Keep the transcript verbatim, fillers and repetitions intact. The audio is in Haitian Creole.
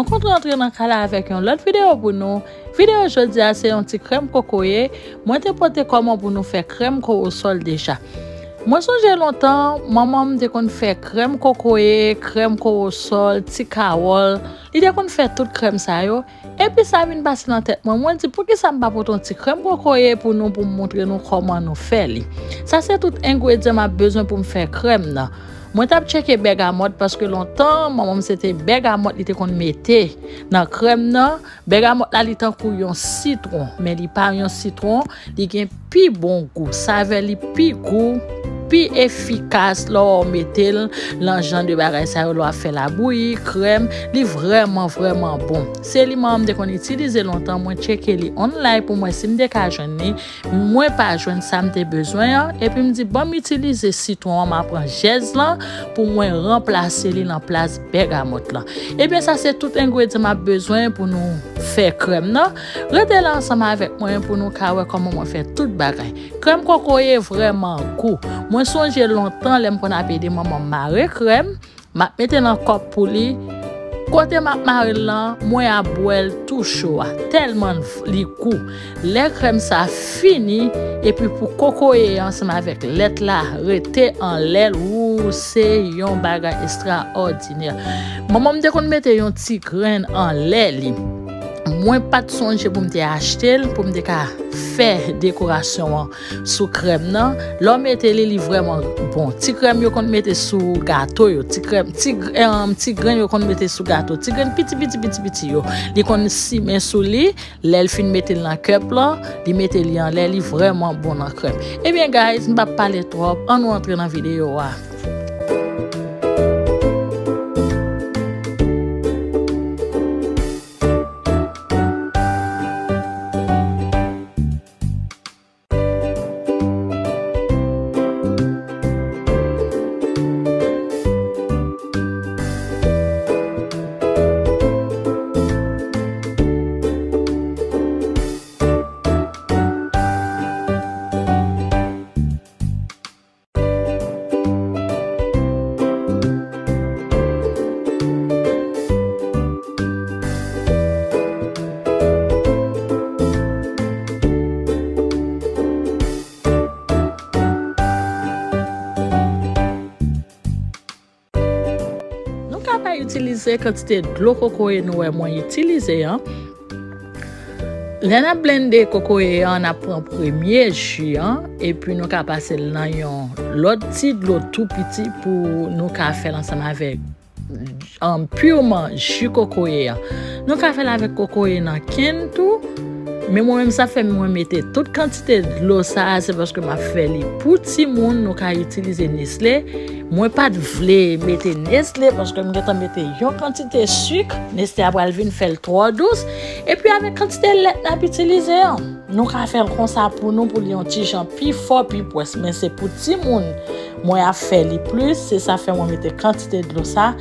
Nou kontre antre nan kay la avèk yon lòt videyo pou nou. Videyo jodi a se yon ti krèm kokoye. Mwen te pote kòman pou nou fè krèm kowosòl deja. Mwen sonje lontan, manman m te konn fè krèm kokoye, krèm kowosòl, ti kawòl. Li te konn fè tout krèm sa yo. Epi sa vin pase nan tèt mwen, mwen di, "Poukisa m pa pote yon ti krèm kokoye pou nou, pou m montre nou kòman nou fè li?" Sa se tout engredyan m ap bezwen pou m fè krèm nan. Mwen t ap tcheke bègamòt paske lontan, manman m se te bègamòt li te konn mete nan krèm nan. Bègamòt la, li tankou yon sitwon, men li pa yon sitwon, li gen pi bon gou, savè li pi gou, pi efikas lè w mete l nan jan de bagay sa yo, lè w ap fè labouyi, krèm, li vrèman, vrèman bon. Se li manman m te konn itilize lontan, mwen tcheke li online pou m wè si m te ka jwenn li, mwen pa jwenn sa m te bezwen an, epi m di, "Ban m itilize sitwon an, m a pran jèz lan pou mwen ranplase li nan plas bègamòt lan." Ebyen, sa se tout engredyan m ap bezwen pou nou fè krèm nan. Rete la ansanm avèk mwen pou nou ka wè kòman mwen fè tout bagay. Krèm kokoye vrèman gou. Mwen sonje lontan lè m konn ap ede manman m mare krèm, m ap mete nan kòp pou li. Kote m ap mare l lan, mwen ap bwè l tou cho a, tèlman l v-, li gou. Lè krèm sa fini, epi pou kokoye ansanm avèk lèt la rete anlè l, wou, se yon bagay estrawòdinè. Manman m te konn mete yon ti grenn anlè li. Mwen pa t sonje pou m te achte l, pou m te ka fè dekorasyon an sou krèm nan. Lè w mete li, li vrèman bon. Ti krèm yo konn mete sou gato yo. Ti krèm, ti gr-, em, ti grenn yo konn mete sou gato. Ti grenn piti, piti, piti, piti yo. Li konn simen sou li. Lè l fin mete l nan kèp lan, li mete li anlè, li vrèman bon nan krèm. Ebyen, guys, m p ap pale twòp. Ann nou antre nan videyo a. Nou ka pa itilize kantite dlo kokoye nou wè mwen itilize an. Lè n ap blende kokoye an, n ap pran premye ji an, epi nou ka pase l nan yon lòt ti dlo tou piti pou nou ka fè l ansanm avèk, um, pirman ji kokoye an. Nou ka fè l avèk kokoye nan kenn tou, men mwen menm sa fè mwen mete tout kantite dlo sa a, se paske m ap fè li pou timoun, nou ka itilize Nestlé. Mwen pa t vle mete Nestlé paske m gentan mete yon kantite sik. Nestlé a pral vin fè l twò dous. Epi avèk kantite lèt n ap itilize an, nou ka fè l konsa pou nou, pou li yon ti jan pi fò, pi pwès. Men se pou timoun mwen ap fè li plis, se sa fè mwen mete kantite dlo sa.